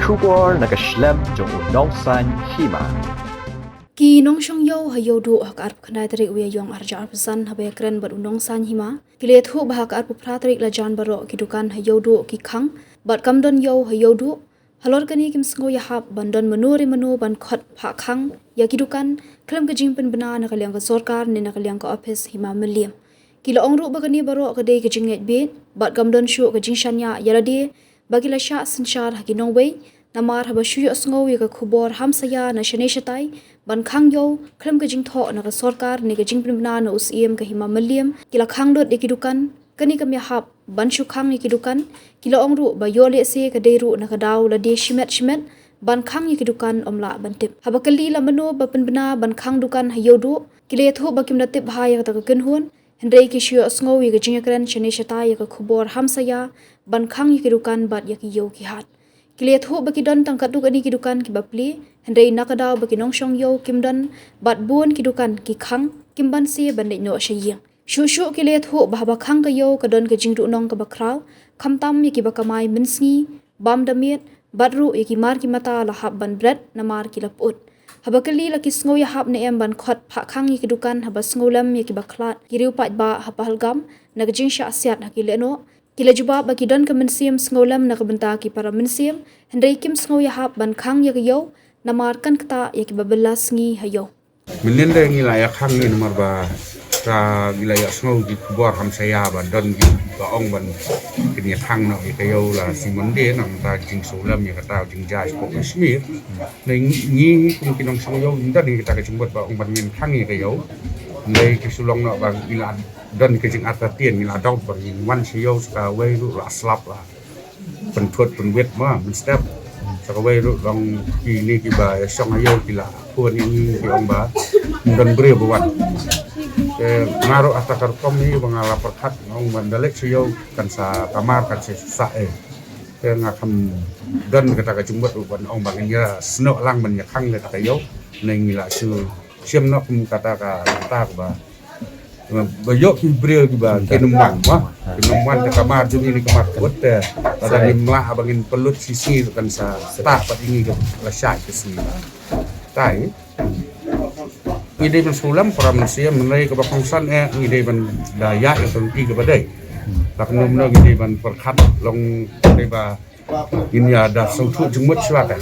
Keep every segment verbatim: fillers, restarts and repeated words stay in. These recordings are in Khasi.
Khubor na ka shlem jong u Nongsaiñ Hima. Ki nongshong ïew ha Ïewduh ha ka arphew khyndai tarik u Ïaïong arhajar arphew san haba ïakren bad u Nongsaiñ Hima, ki la ïathuh ba ha ka arphew phra tarik la jan baroh ki dukan ha Ïewduh ki khang bad kam don ïew ha Ïewduh. Halor kane kim sngew ïahap ban don mano re mano ban khot phah khang ïa ki dukan khlem ka jingpynbna na ka liang ka sorkar ne na ka liang ka ophis Hima Mylliem. Ki la ong ruh ba kane baroh ka dei ka jingngeit bieit bad kam don shuh ka jingshaniah ïa lade ba ki la shah synshar ha ki nongwei. Namar haba shu ïohsngew ïa ka khubor hamsaïa na shane shatai ban khang ïew khlem ka jingthoh na ka sorkar ne ka jingpynbna na u Syiem ka Hima Mylliem, ki la khang lut ïa ki dukan. Kane kam ïahap ban shu khang ïa ki dukan. Ki la ong ruh ba ïoh lehse ka dei ruh na ka daw lade shimet shimet ban khang ïa ki dukan ym lah ban tip. Haba kylli la mano ba pynbna ban khang dukan ha Ïewduh, ki la ïathuh ba kim da tip bha ïa kata ka kynhun. Hynrei ki shu ïohsngew ïa ka jingïakren shane shatai ïa ka khubor hamsaïa ban khang ïa ki dukan bad ïa ki ïew ki hat. Ki la ïathuh ba ki don tang katto katne ki dukan kiba plie, hynrei na ka daw ba ki nongshong ïew kim don bad bun ki dukan ki khang, kim banse ban leit noh sha ïing. Shuh shuh ki la ïathuh ba haba khang ka ïew ka don ka jingduhnong kaba khraw, khamtam ïa kiba kamai mynsngi bam da miet, bad ruh ïa ki mar ki mata la hap ban bret namar ki la pyut. Haba kylli la ki sngew ïahap ne em ban khot phah khang ïa ki dukan haba sngewlem ïa kiba khlad ki riew paidbah ha Pahalgam na ka jingshah siat ha ki lehnoh, ki la jubab ba ki don ka mynsiem sngewlem na ka bynta ki para mynsiem, hynrei kim sngew ïahap ban khang ïa ka ïew namar kan ktah ïa kiba bylla sngi ha ïew. Mynnin de ngi la ïa khang ngi namar ba ka ngi la ïa sngew ki khubor hamsaïa ba don ki ba ong ban kin ïa khang noh ïa ka ïew la Simon de nang ta jingsngewlem ïa kata jingjia sha Kashmir. Ne ngi ngi kum ki nongshong ïew ngi don ïa kata ka jingmut ba ong ban ngin khang ïa ka ïew. Ndei ki shu long noh ba ngi la don ka jingartatien ngi la daw ba ngin wan sha ïew sa kawei ruh la slap la pynthut pynwit ma mynstep. Sa kawei ruh long kine kiba ïa shong ha ïew ki la phone ïa ngi ki ong ba ym don briew ba wan. Te nga ruh ata ka rukom hi ba nga la pyrkhat nga ong ban da leit sha ïew kan sa kamar kan sa sah eh. Te nga kham don kata ka jingmut ruh ban ong ba ngin ïa snoh lang ban ïa khang kata ka ïew. Ne ngi la shu shim noh kum kata ka kata ba ba ïoh ki briew kiba kin ym wan ma kin ym wan te kamar jong ngi ni kamar kut te lada ngim lah ba ngin pynlut shisngi kan sa stah pat ïa ngi ka la shai ka sngi. Tai ngi dei ban sngewlem para mynsiem mynlei kaba kongsan eh ngi dei ban da ïa ïa tang ki kaba dei. Lak num no ngi dei ban pyrkhat long dei ba ngin ïa da sngewthuh jingmut shuwa kan.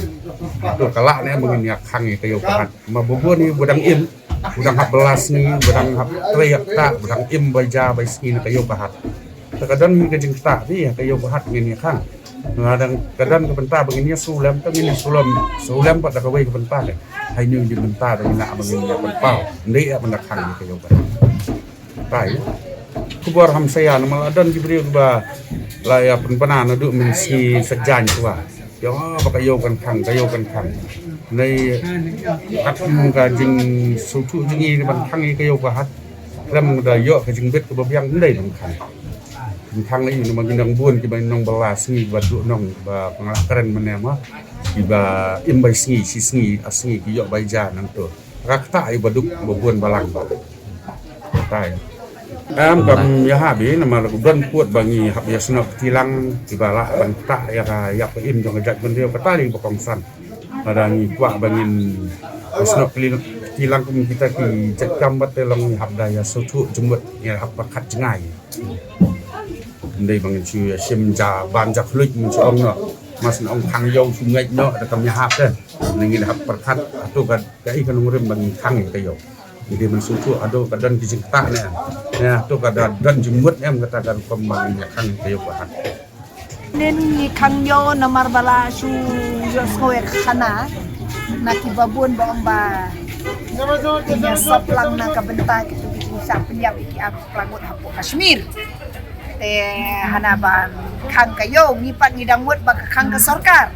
To ka lah ne ba ngin ïa khang ïa ka ïew ka hat. Ma ba bun ïa ba dang im, ba dang hap bylla sngi, ba dang hap trei ïa kata, ba dang im bai ja bai sngi na ka ïew ka hat. Te ka don hi ka jingktah hi ïa ka ïew ka hat ngin ïa khang. Nga dang ka don ka bynta ba ngin ïa sngewlem, te ngin ïa sngewlem, sngewlem pat da kawei ka bynta kan. Hai ngi di bynta da ngin ïa ba ngin ïa pynpaw. Ndei ïa bynta khang ïa ka ïew ka hat. Tai. Khubor hamsaïa namar la don ki briew ba la ïa pynbna naduh mynsngi sa jan shuwa. Ïa ba ka ïew kan khang, ka ïew kan khang. Nei kat kum ka jingsngewthuh jong ngi ban khang ïa ka ïew ka hat. Khlem da ïoh ka jingbit kaba biang ndei ban khang. Ban khang ïa namar ngi nang bun kiba nang bylla sngi ba duhnong ba pynlah kren mynne ma. Kiba im bai sngi, shi sngi, ar sngi ki ïoh bai ja nangto. Ka ktah ïa ba duk ba bun balang ba. Tai. Em kam ïa hap i namar don pud ba ngi hap ïa snoh kti lang kiba lah ban ktah ïa ka ïap ka im jong ka jaitbynriew kata dei ba kongsan. Lada ngi kwah ba ngin snoh kti lang kum kita ki jait kam bad te long ngi hap da ïa sngewthuh jingmut ngi hap pyrkhat jngai. Ndei ba ngin shu ïa shim ja ban ja khluit ngin shu ong noh. Mas na ong khang ïew shu ngeit noh da kam ïa hap te. Ngi hap pyrkhat hato ka ka i ka nongrim ba ngi khang ïa ka ïew. Ngi dei ban sngewthuh hato ka don ki jingktah ne em. Ne hato ka da don jingmut ne em kata ka rukom ba ngi khang ïa ka ïew ka hat. Nen ngi khang ïew namar ba la shu ïohsngew ïa ka khana na kiba bun ba ong ba ngi ïa sop lang na ka bynta kitu ki jingshah pynïap ïa ki ar phew phra ngut hapoh Kashmir. Te hana ban khang ka ïew ngi pat ngi dang mut ba ka khang ka sorkar.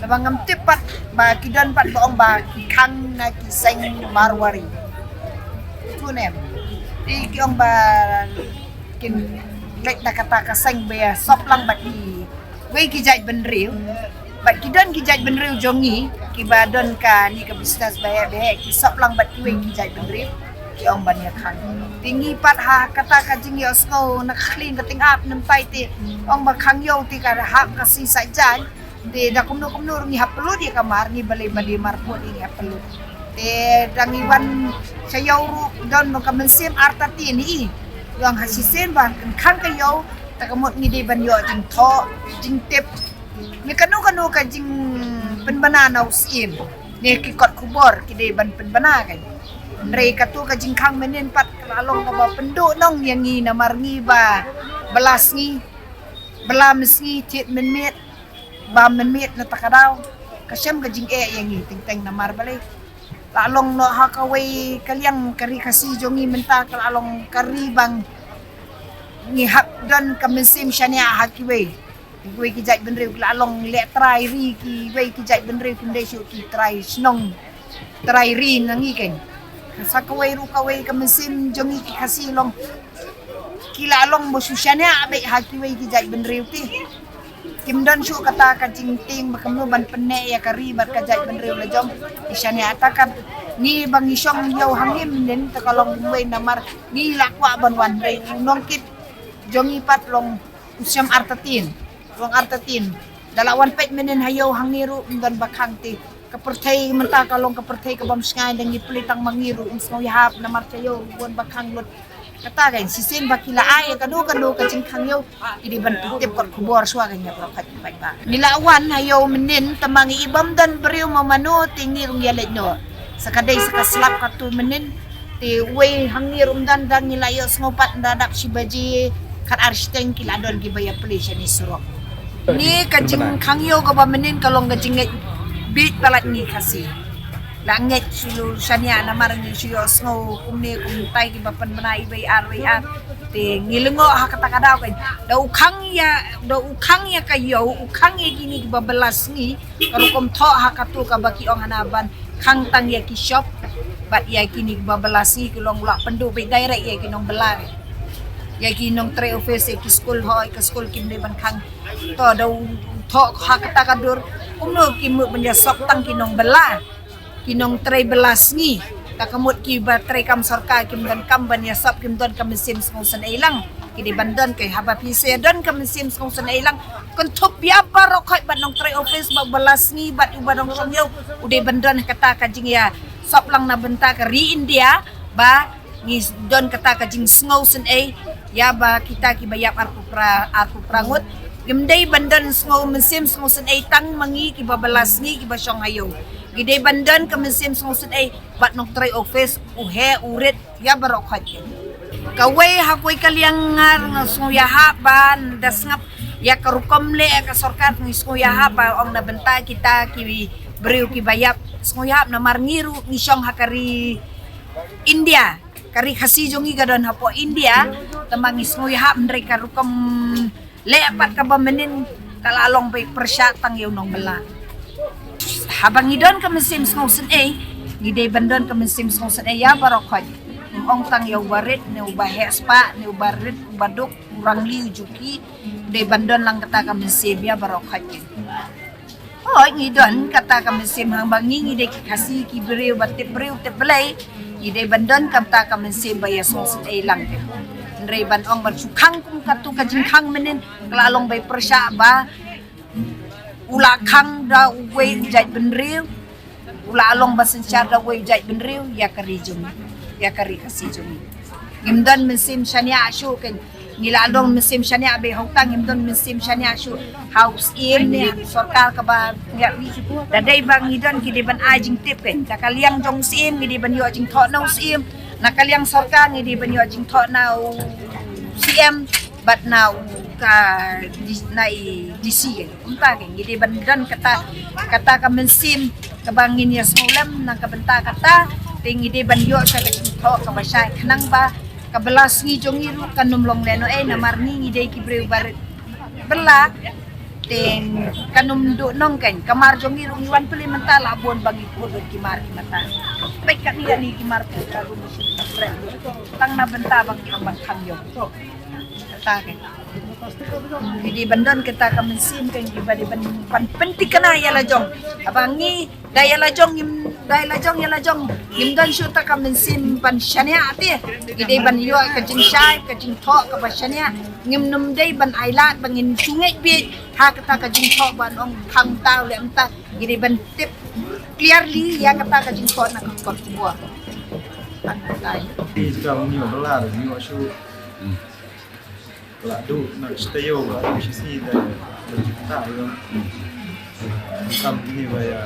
Te ba ngam tip pat ba ki don pat ba ong ba ki khang na ki seng Marwari. Tu ne em. Te ki ong ba kin leit na kata ka seng ba ïa sop lang bad kiwei ki jaitbynriew. Bad ki don ki jaitbynriew jong ngi kiba don kane ka business ba heh ba heh ki sop lang bad kiwei ki jaitbynriew ki ong ban ïa khang. Te ngi pat ha kata ka jingïohsngew na ka khlieh ka tyngab namar te ong ba khang ïew te ka hap ka sngi Saitjaiñ. Te da kumno kumno ruh ngi hap pynlut ïa ka mar, ngi balei balei mar put ngi hap pynlut. Te da ngi wan sha ïew ruh don ba ka mynsiem artatien hi. Ïong ha shisien ba kan khang ka ïew, ta ka mut ngi dei ban ïoh jingthoh, jingtip. Ngi kano kano ka jingpynbna na u syiem. Ne ki kot khubor ki dei ban pynbna ka. Hynrei katu ka jingkhang mynnin pat ka la long kaba pynduh nong ïa ngi namar ngi ba bylla sngi, bylla mynsngi thied mynmiet, ba mynmiet na ta ka daw. Ka shem ka jingeh ïa ngi teng teng namar balei. La long noh ha kawei ka liang ka ri Khasi jong ngi mynta ka la long ka ri ba ngi hap don ka mynsiem shaniah ha kiwei. Kiwei ki jait bynriew ki la long leh trai ri, kiwei ki jait bynriew kim dei shuh ki trai shnong, trai ri na ngi keiñ. Sa kawei ruh kawei ka mynsiem jong ngi ki Khasi long ki la long ba shu shaniah beit ha kiwei ki jait bynriew te. Kim don shuh kata ka jingtieng ba kumno ban pynneh ïa ka ri bad ka jait bynriew la jong. Ki shaniah ta ka ngi ba ngi shong ïew hangne mynnin ta ka long kumwei namar ngi la kwah ban wan hynrei u nongkit jong ngi pat long u shem artatien, long artatien. Da la wan peit mynnin ha ïew hangne ruh ym don ba khang te. Ka pyrthei mynta ka long ka pyrthei ka bym shngaiñ, da ngi plie tang ma ngi ruh ym sngew ïahap namar sha ïew ruh bun ba khang lut. Kata keiñ shisien ba ki la ai ïa kano kano ka jingkhang ïew ki dei ban pyntip kot khubor shuwa keiñ ïa baroh khoit. Ngi la wan ha ïew mynnin tangba ngi i bym don briew ma mano te ngi ruh ngi ïa leit noh. Sa ka dei sa ka slap katu mynnin te uwei hangne ruh ym don, da ngi la ïohsngew pat da dap shi baje khat ar shiteng ki la don kiba ïa plie shane surok. Ni ka jingkhang ïew kaba mynnin ka long ka jingngeit bieit palat ngi Khasi. La ngeit shu shaniah namar ngi shu ïohsngew kumne kumtai kiba pynbna iwei ar iwei ar. Te ngi lyngngoh ha kata ka daw keiñ. Da u khang ïa, da u khang ïa ka ïew, u khang ïa kine kiba bylla sngi. Ka rukom thoh ha katu kaba ki ong hana ban khang tang ïa ki shop bad ïa kine kiba bylla sngi ki long u la pynduh beit direct ïa ki nongbylla. Ïa ki nongtrei office, ïa ki skul, hooid ka skul kim dei ban khang. To da u thoh ha kata ka dur kumno ki mut ban ïa sop tang ki nongbylla. Ki nongtrei bylla sngi. Ta ka mut kiba trei kam sorkar kim don kam ban ïa sop, kim don ka mynsiem sngewsynei lang. Ki dei ban don keiñ, haba phi sa ïa don ka mynsiem sngewsynei lang. Kynthup ïa baroh khoit bad nongtrei office bad bylla sngi bad uba nongshong ïew u dei ban don kata ka jingïa sop lang na bynta ka ri India ba ngi don kata ka jingsngewsynei ïa ba kita kiba ïap arphew phra, arphew phra ngut. Ngim dei ban don sngew mynsiem sngewsynei tang ma ngi kiba bylla sngi kiba shong ha ïew. Ngi dei ban don ka mynsiem sngewsynei bad nongtrei office, u heh u rit ïa baroh khoit. Kawei ha kawei ka liang nga sngew ïahap ba da sngap ïa ka rukom leh ka sorkar, ngi sngew ïahap ba ong na bynta kita ki briew kiba ïap, sngew ïahap namar ngi ruh ngi shong ha ka ri India. Ka ri Khasi jong ngi ka don hapoh India, tangba ngi sngew ïahap hynrei ka rukom leh pat kaba mynnin ka la long ba pyrshah tang ïa u nongbylla. Haba ngi don ka mynsiem sngewsynei, ngi dei ban don ka mynsiem sngewsynei ïa baroh khoit. Ym ong tang ïa uba rit ne uba heh spah ne uba rit uba duk, u rangli u juki, dei ban don lang kata ka mynsiem ïa baroh khoit. Hooid ngi don kata ka mynsiem hangba ngi ngi dei ki Khasi ki briew ba tip briew tip Blei. Ngi dei ban don kata ka mynsiem ba ïa sngewsynei lang. Hynrei ban ong ban shu khang kum katu ka jingkhang mynnin ka la long ba pyrshah ba u la khang da uwei u jait bynriew. U la long ba synshar da uwei u jait bynriew ïa ka ri jong ngi, ïa ka ri Khasi jong ngi. Ngim don mynsiem shaniah shuh keiñ. Ngi la don mynsiem shaniah beit ha u tang, ngim don mynsiem shaniah shuh ha u syiem ne ha sorkar kaba ngi ïa. Da dei ba ngi don ki dei ban ai jingtip keiñ. Da ka liang jong u syiem ngi dei ban ïoh jingthoh na u syiem. Na ka liang sorkar ngi dei ban ïoh jingthoh na u C M bad na u ka di-, na i D C keiñ. Kumta keiñ ngi dei ban don kata, kata ka mynsiem kaba ngin ïa sngewlem na ka bynta kata. Te ngi dei ban ïoh sa ka jingthoh kaba shai khnang ba ka bylla sngi jong ngi ruh kan ym long lehnohei namar ngi ngi dei ki briew ba rit bylla. Te kan ym duh nong keiñ, ka mar jong ngi ruh ngi wan plie mynta la bun ba ngi kut lut ki mar ki mata. Peit katne katne ki mar ki ka ruh machine ki prek lut. Tang na bynta ba ngi ong ban khang ïew. Kata keiñ. Ngi dei ban don kata ka mynsiem keiñ kiba dei ban, ban pynthikna ïa la jong. Haba ngi da ïa la jong ngim Dei la jong ïa la jong, ngim don shuh ta ka mynsiem ban shaniah te. Ngi dei ban ïoh ka jingshai, ka jingthoh kaba shaniah. Ngim nym dei ban ailad ba ngin shu ngeit bieit ha kata ka jingthoh ban ong khang taw leh mynta. Ngi dei ban tip clearly ïa kata ka jingthoh na ka kot khubor. Tang katai. Ïa ka ïoh bala, ïoh shuh. Ka la duh na ka shnong, ka la duh shi sngi da, da jingthoh ïa. Kam kine ba ïa.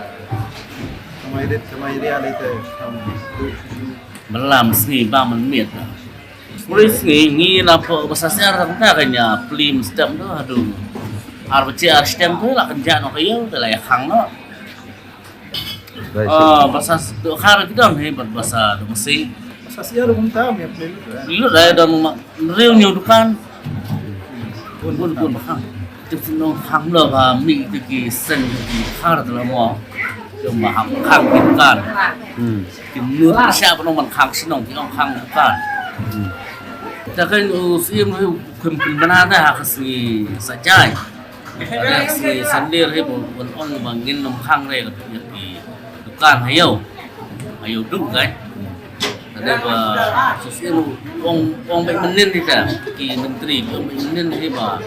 Kamai rit, kamai ria lei te, kam duh shi sngi. Bala sngi ba mynmiet. Pule sngi ngi na pok ba sa syiar tang ta ka nia plim stem tu, aduh. Ar baje ar stem tu la kynjah noh ka ïew, te la ïa khang noh. Ah, ba sa s-, tu khar ki dong hi, ba, ba sa tu mesti. Sa syiar kumta, ïa plim tu, eh. Lut ai dong ma, riu ñiew dukan. Bun, bun, bun, ba khang. Te pynlong khang lo ba mih te ki seng ki khar te la mo. Jong ba hap khang ki dukan. Hmm. Ki mut sha ba nong ban khang shnong ki ong khang dukan. Hmm. Te kan u Syiem u kham pynbna te ha ka sngi Saitjaiñ. Te ha ka sngi Sunday re ba ban ong ba ngin nym khang re ka ki dukan ha ïew. Ha ïew dum kai. Te ba u Syiem u ong, ong beit mynnin hi te ki myntri, ong beit mynnin hi ba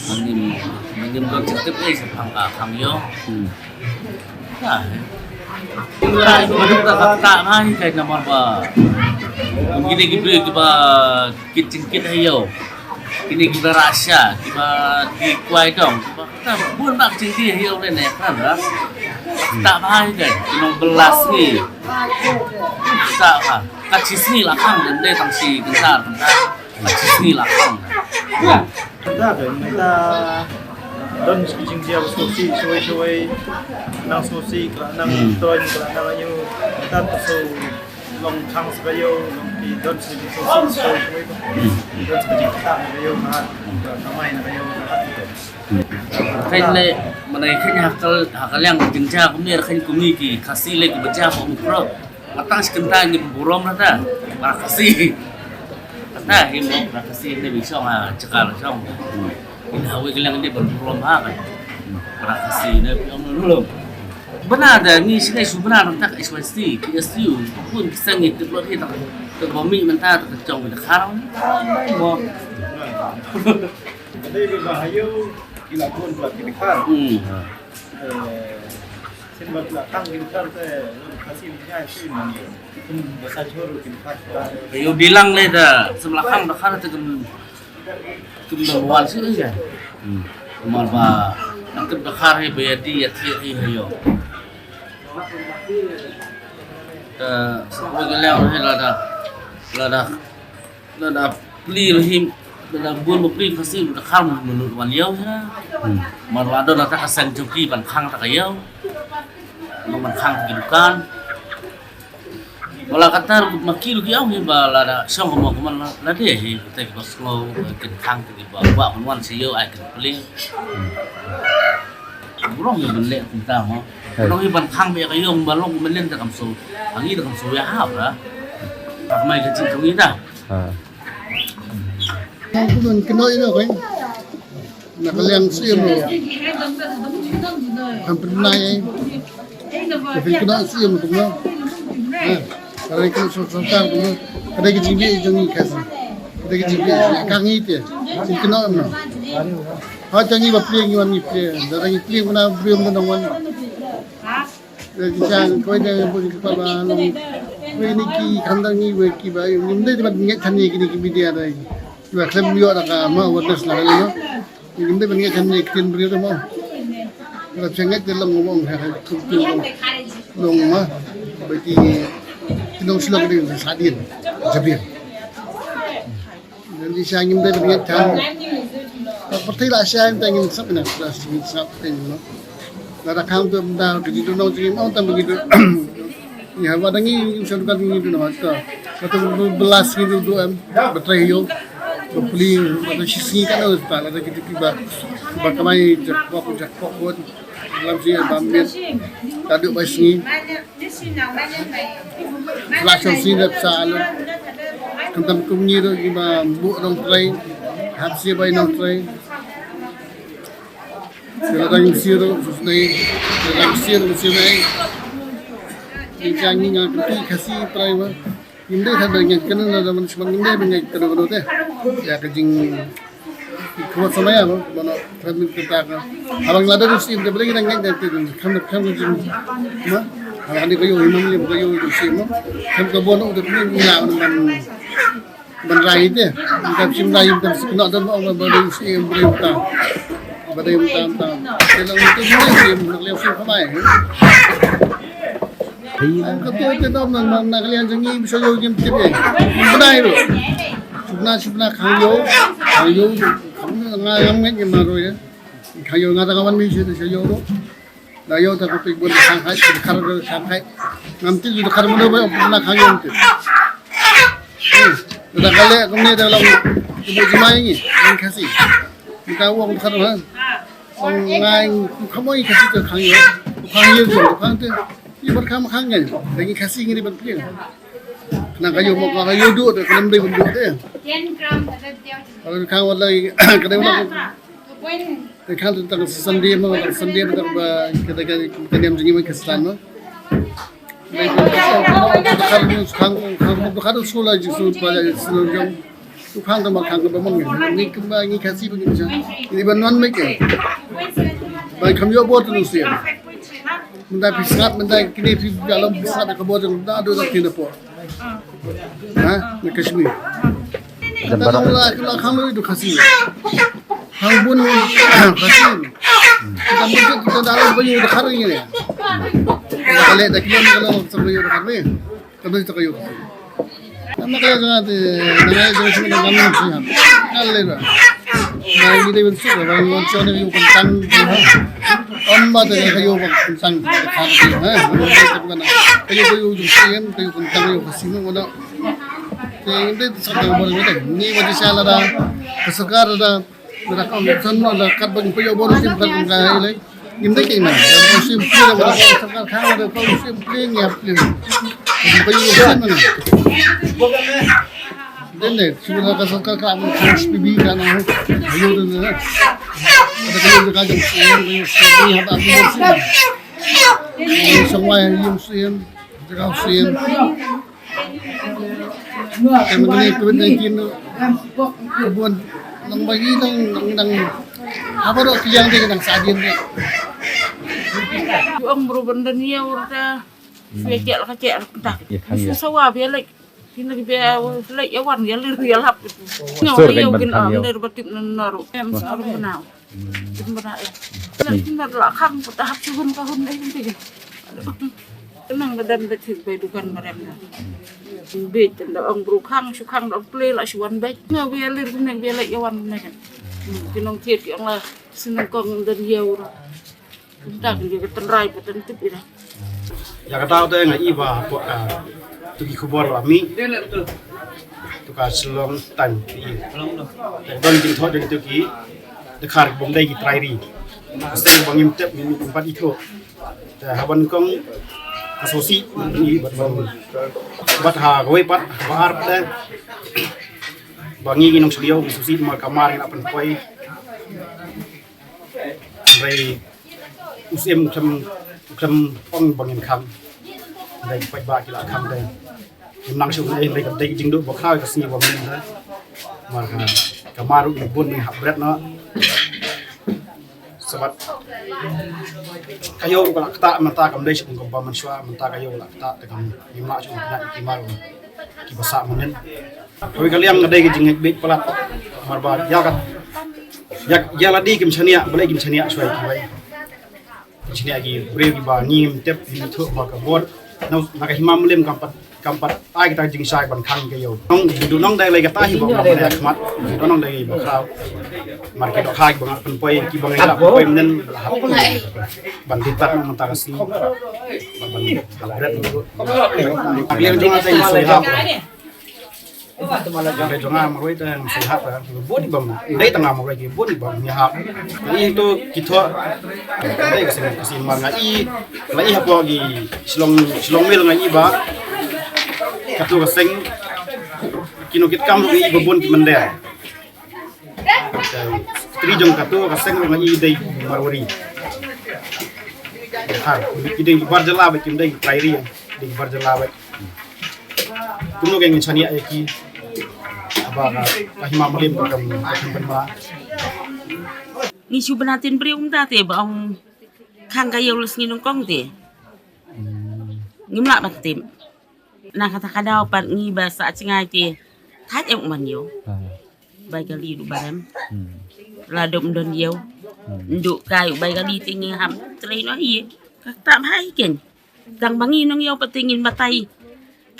ngin, ngin don jingtip ei shaphang ka khang ïew. Hmm. Ka, eh. Ka, ka, ka, ka, ka, ka, ka, namar ba kine ki briew kiba kit jingkit ha ïew. Kine kiba rah sha, kiba die kwai dong, kiba kata bun ba ka jingdie ha ïew lane kata ba. Kata ba hi ka, ki nong bylla sngi. Kata ba, ka shi sngi la khang, dei tang shi kynta, kynta. Ka shi sngi la khang. Mynta ka, mynta don shi ka jingjia ba sngewsih shawei shawei. Nang sngewsih, ka la nang Hmm. toiñ, ka la nang ayu. Mynta ka shu long khang sa ka ïew, long ki don shi ka sngewsih shawei shawei. Hmm. Don shi ka jingkitkhang na ka ïew, na ka kamai na ka ïew, na ka. Hmm. Kane, mynta kane ha ka, ha ka liang jingjia kumne, kane kumne ki Khasi lei kiba jia ba Omicron. Nga tang shi kynta ngim burom na ta. Para Khasi. Kata hi mo para Khasi ne bi shong ha jaka la shong. Ina hawei ka liang ne ban burom ha ka. Para Khasi ne bi ong lulum. Bana da ngi shi ne shu bana na ta ka S Y C, P S U, pun ki seng ngi tip lot hi ta. Ta ba mi mynta ta ka jong da khar. Mo. Ka dei ba ha ïew ki la bun ba ki dei khar. Hmm. Eh, sien ba ki la tang ki dei khar te, Khasi ni ai sien ba ni. Kum ba sa jhur ki dei khar. Ka ïew dilang le da, sien la khang da khar te kum, kum da wan sien ïa. Hmm. Kumar ba, nang kum da khar hi ba ïa di ïa thiah hi ha ïew. Te, sa ko ki leng hi la da, la da. Lada pli rahim, lada bun ba pli Khasi da khar mynta wan ïew hi na. Hmm. Mar la don ata ka seng jong ki ban khang ta ka ïew. Ban khang ki dukan. Wala kata ruh ma ki ruh ki ong hi ba lada shong ka mo ka man la, lada hi kata ki ba sngew, kin khang ta ki ba, ba ban wan sha ïew ai kin pli. Hmm. Burom ïa ban leh kumta mo. Hai. Burom ïa ban khang ba ïa ka ïong ba long mynnin ta kam shu. Hangi ta kam shu ïa hap ra. Ka mai ka jingkynnoh ïa ta. Ha. Nang kumno kynnoh ïa ka. Na ka liang Syiem ro. Kam pynai. Ka pyn kynnoh Syiem kumno. Ha. Ka liang Syiem ro. Ka dei ka jingbieit jong ngi Khasi. Ka dei ka jingbieit jong ngi. Ka ngi te. Shu kynnoh kumno. Ha, jong ngi ba plie ngi wan ngi plie. Da ngi plie kumno briew kumno dang wan. Da ngi jang koi da bu ngi kpa ba long. Wei ni ki khandang ngi wei ki ba ngi mdei ban ngeit than ngi kini ki media da. Ki ba khlem ïoh da ka ma awareness la ka ïoh. Ngi mdei ban ngeit than ngi ktien briew da ma. Khlem ngeit da long ma ong ha ka kum kum long ma. Ba ki ki nong shlok ding sa dien. Jabir. Ngan di sha ngim dei ban ngeit than. Ka pyrthei la sha ngim dei ngin sap ina, la sha ngin sap ina, no. Lada kham tu mynta ka jingdon nong jingim ong tam ka jingdon. Ïa, wat ngi ngim sha dukan ngim don nong ta. Ka tu belas ngi tu tu em, ba trei ïew. Ba pli, ba tu shi sngi ka nong ta, lada kitu kiba, ba kamai jackpot, jackpot. Lam shi ba miet. Ka duk ba sngi. Flash of scene sa alu. Khamtam kum ngi ruh ngi ba buh nongtrei. Hap shi ba nongtrei. Sila dang sir ruh susnei. Sila dang sir ruh susnei. Jang ngi nga kyntu Khasi prai ma. Ngim dei than ba ngi kyntu na da man sma ngim dei ba ngi kyntu kyntu te. Ïa ka jing khubor samaya ba mano khlem kyntu ka. Haba ngi la da ruh sim te ba dei ngi nang ngi te kham kham ka jing ma. Haba ni ka ïoh hima ni ka ïoh ruh sim ma. Kham ka bon u te ni ngi la ban ban rai te. Ngam shim rai ngam shim kynnoh don ong ba dei shi em briew ta. Ba dei ta ta. Te long tu ni shi em nak leh shi khamai. Ka tu te dom nang nang nak leh jong ngi shu ïoh ngim tip eh. Bnai ru. Shubna shubna khang ïoh. Khang ïoh. Nga ngam ngen ngim ma ru eh. Khang ïoh nga ta ka wan mi shu shu ïoh ru. Da ïoh ta ka pik bun Shanghai, ka khar ka Shanghai. Ngam tip ju da khar mano ba na khang ïoh tip. Hmm. Da ka leh kumne da long ibu jemai ngi, ngi Khasi. Ngi ta wong khar ha. Ong ngai kham oi Khasi ta khang ïoh. Khang ïoh ju khang te. Ibar kham khang ngai. Da ngi Khasi ngi ban pli. Na ka ïoh mo ka ïoh du da ka nam dei bun du te. Khang wala ka dei wala. Te khang tang Sunday mo, tang Sunday mo, tang ba ka, ka, ka niam jong ngi mo Khristan mo. Dei khang, khang, khang, khang sula ji su ba ji su jong. Tu khang tang ba khang ba mo ngi. Ngi kumba ngi Khasi ba ngi ja. Ngi ban wan me ke. Ba kham ïoh bor tu siem. Mynta phi sngap, mynta kine phi ïalom phi sngap ka bor jong da do da kine por. Ha? Na Kashmir. Jan barang. Kita la, kita la khang lui du Khasi. Khang bun Khasi. Kita mungkin kita dalam bayu da khar ni. Kita kale da kile ni kalau sa bayu da khar ni. Kita mesti tak bayu. Nama kaya jangan tu, nama jangan sini nama sini. Kale ba. Nah, ini dia bentuk lah, kalau orang cakap ni bukan tang. Om ba te ka ïoh ba kynsan ka khar ka ïoh, ha. Ka ïoh ka ïoh ju siem, ka ïoh kynsan ka ïoh ka sim mo da. Te inde sa ka bor ni te. Ni ba ji sha lada ka sorkar lada, lada ka ong san lada kat ba ngi pynïoh bor sim kat ka ilai. Ngim dei kena. Sim pli lada ka sorkar ka lada ka sim pli ngi ap pli. Pynïoh sim mana. Dei ne, shuwa ka sorkar ka am khang S P B ka na. Ayo dei ne. Ada ka ïoh ka jong siem, ka ïoh siem, ni haba ka ïoh siem. Ni song wai ïoh siem, jaka siem. Ka mynta ni covid nineteen tu. Ka bun nang bagi nang, nang, nang. Haba ruh ka liang dei nang sa dien dei. Ju ong bru ban dang ïa ur ta. Shu ïa kek la ka kek la ka tak. Ïa khang ïa. Shu sawa bia leit. Kine ki bia leit ïa wan ïa lir ïa lap. Nga sur ïa kan kin ban khang am ïa. Der ba tip nan naru. Em sa rum bnau. Tip bnau ïa. Leit kin la khang put hap shu hun ka hun dei kin. Kenang ba dan ba thik bai dukan ba rem na. Bit da ong bru khang shu khang da ong ple la shu wan bai. Nga bia lir kine bia leit ïa wan kine kan. Ki nong thied ki ong la sinang kong dan ïa ur. Kumta ka liang ka tynrai ba tyn tip ira. Ïa kata te nga i ba hapoh ka tu ki khubor ba mih. Tu ka Shillong Times i. Te don jingthoh jong tu ki dkhar ki bym dei ki trai ri. Ka seng ba ngim tip ngim pat i thoh. Te haba nyngkong ka sngewsih i ba bad ha kawei pat ba ar pat te ba ngi ki nongshong ïew ngi sngewsih namar ka mar ngi la pynpoi. Hynrei u siem u khlem, u khlem ong ba ngin khang. Hynrei ki paidbah ki la khang dei. Ngim nang shuh ne hynrei ka dei jingduh ba khraw ka sngi ba mynnin ha. Mar ka, ka mar ruh ngi bun ngi hap bret noh. Sabab ka ïew ka la ktah mynta kam dei shuh kum ba mynshuwa mynta ka ïew ka la ktah te kam ngim lah shuh ban pynïaid ki mar ki ba sah mynnin. Kawei ka liang ka dei ka jingngeit beit palat. Namar ba ïa ka, ïa, ïa lade kim shaniah, balei kim shaniah shuwa kiwei. Kim shaniah ki briew kiba ngim tip, ngim ithuh ba ka bor na, na ka hima Mylliem kam pat, kam pat ai kata ka jingshai ban khang ka ïew. Nong, du nong dei lei kata hi ba ka khmat, du nong dei ba khraw. Mar ki dohkha kiba nga pynpoi, kiba nga ïalap pynpoi mynnin ban hap ban dei pat nong mynta ka sngi. Ban, ban, ban bret. Ka liang jong nga dei soi hap. Dei jong nga marwei te ngam sngewhap ka bun i bang. Dei tang nga marwei ki bun i bang ngi hap. Ngi tu ki thoh. Dei ka seng ka seng mar nga i la i hapoh ki Shillong, Shillong Mail nga i ba katu ka seng ki nongkitkam ruh i ba bun ki mynder. Te tri jong katu ka seng ruh nga i dei Marwari. Har ki dei bar jylla ba kim dei trai ri. Bar jylla bad kumno ka ngin shaniah ïa ki, haba ka hima Mylliem ka kam ka kam pynbna. Ngi shu bna tin briew mynta te ba ong khang ka ïew la sngi nyngkong te. Ngim lah ban tip. Na kata ka daw pat ngi ba sah jngai te thait em man ïew. Bai kali du barem. La dum don ïew. Ndu kai u bai kali te ngi hap trei noh ïa. Ka tam hai ken. Tang ba ngi nong ïew pat te ngin batai.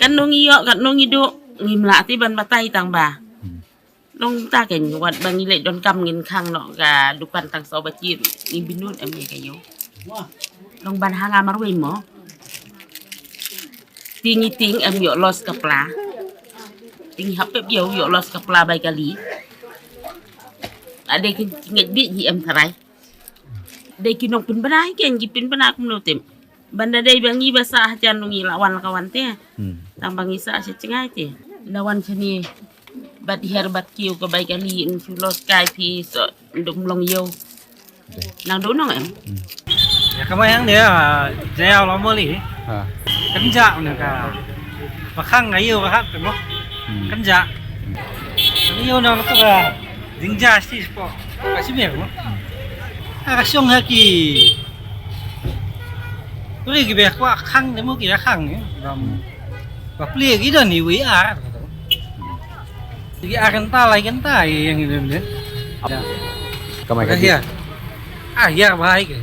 Kan nong ïoh kan nong idu ngim lah te ban batai tang ba. Long ta ken wat ba ngi leh don kam ngin khang noh ka dukan tang so ba chir ngi binun em ïa ka ïew. Long ban hanga marwei mo. Ting i ting em ïoh los ka pla. Ting hap pep ïew ïoh los ka pla bai kali. Ade ki ngej bi hi em tharai. Dei ki nong pynbna hi ken ki pynbna kumno tem. Ban da dei ba ngi ba sah hajan ngi la wan la ka wan te. Tang ba ngi sah sha jngai te. La wan shane. Bad her bad kiew ka bai kali in shu los kai phi so ndum long ïew. Nang do nong em. Ya ka mai hang dia jaya la mo li. Kan ja ne ka. Ba khang ka ïew ka hap te mo. Kan ja. Kan ïew nong tu ka. Ding ja sti spo. Ka si mer mo. Ka shong ha ki. Kuri ki beh kwah khang ne mo ki ya khang ne. Bam. Ba pli ki don ni wi ar. Ki ar kan ta lai kan ta yang ni den. Ka mai ka ji. Ah, ya bai ke.